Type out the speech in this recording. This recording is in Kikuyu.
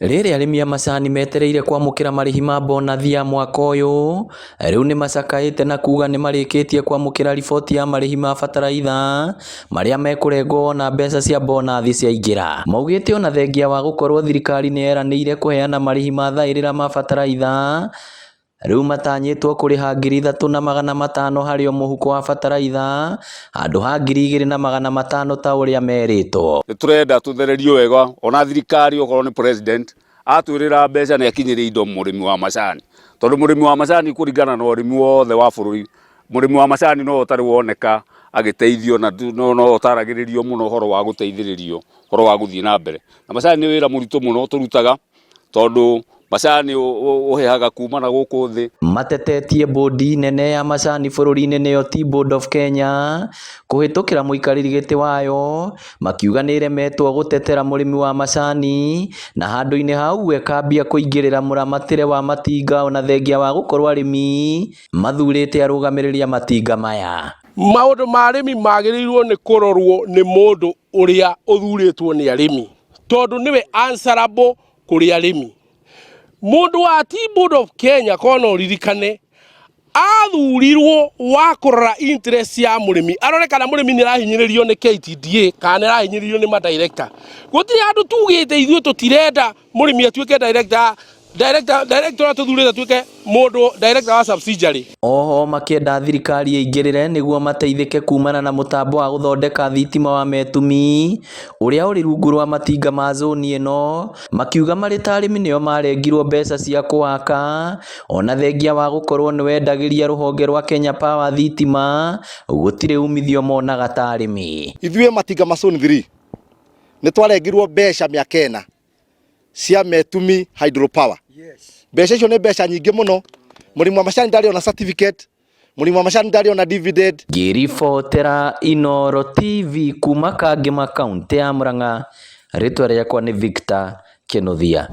Rĩrĩa arĩmi a macani metereire kwamũkĩra marĩhi ma bonathi ya mwaka ũyũ, rĩu nĩ macakaĩte na kuga nĩ marĩkĩtie kwamũkĩra riboti ya marĩhi ma bataraitha marĩa mekũrengwo wona mbeca cia bonathi ciaingĩra. Maugĩte ona thengia wa gũkorwo thirikari nĩ yeranĩire kũheana marĩhi ma thaĩrĩra ma bataraitha, rĩu matanyĩtwo kũrĩha 3500 harĩ o mũhuko wa bataraitha handũ ha 2500 ta ũrĩa merĩtwo. Nĩ tũrenda tũthererio wega ona thirikari okorwo nĩ president atwĩrĩra mbeca nĩ akinyĩrie indo mũrĩmi wa macani, tondũ mũrĩmi wa macani kũringana na ũrĩmi wothe wa bũrũri, mũrĩmi wa macani no ũtarĩ woneka agĩteithio na no ũtaragĩrĩrio mũno ũhoro wa gũteithĩrĩrio ũhoro wa gũthiĩ na mbere. Na macani nĩ wĩra mũritũ mũno tũrutaga tondũ macani ũhehaga kuma na gũkũ thĩ. Matetetie bodi nene ya macani bũrũri-inĩ nĩyo Tea Board of Kenya kũhĩtũkĩra mũikarĩri gĩtĩ wayo, makiuga nĩ ĩremetwo gũtetera mũrĩmi wa macani na handũ-inĩ ha ũguo ĩkambia kũingĩrĩra mũramatĩre wa matinga ona thengia wa gũkorwo arĩmi mathurĩte arũgamĩrĩri a matinga maya. Maũndũ ma arĩmi magĩrĩirwo nĩ kũrorwo nĩ mũndũ ũrĩa ũthurĩtwo nĩ arĩmi, tondũ nĩwe answerable kũrĩ arĩmi. Mũndũ wa Tea Board of Kenya kona ũririkane athurirwo wa kũrora interest ya mũrĩmi, arore kana mũrĩmi nĩ arahinyĩrĩrio nĩ KTDA kana nĩ arahinyĩrĩrio nĩ madirector. Gũtirĩ handũ tugĩte ithuĩ tũtirenda mũrĩmi atuĩke director, director, director ũrĩa tũthurĩte atuĩke mũndũ director wa subsidiary. Oho makĩenda thirikari ĩingĩrĩre nĩguo mateithĩke kumana na mũtambo wa gũthondeka thitima wa Metumi ũrĩa ũrĩ rungu rwa matinga ma zoni ĩno, makiuga marĩ ta arĩmi nĩo marengirwo mbeca cia kũwaka ona thengia wa gũkorwo nĩ wendagĩria rũhonge rwa Kenya Power thitima gũtirĩ umithio monaga ta arĩmi. Ithuĩ matinga ma zone 3 nĩ twarengirwo mbeca mĩaka ĩna cia Metumi hydropower. Mbeca icio nĩ mbeca nyingĩ mũno. Mũrĩmi wa macani ndarĩ ona certificate, mũrĩmi wa macani ndarĩ ona dividend. Ngĩribotera Inooro TV kuma Kangema kaũntĩ ya Murang'a, rĩtwa rĩakwa nĩ Victor Kĩnuthia.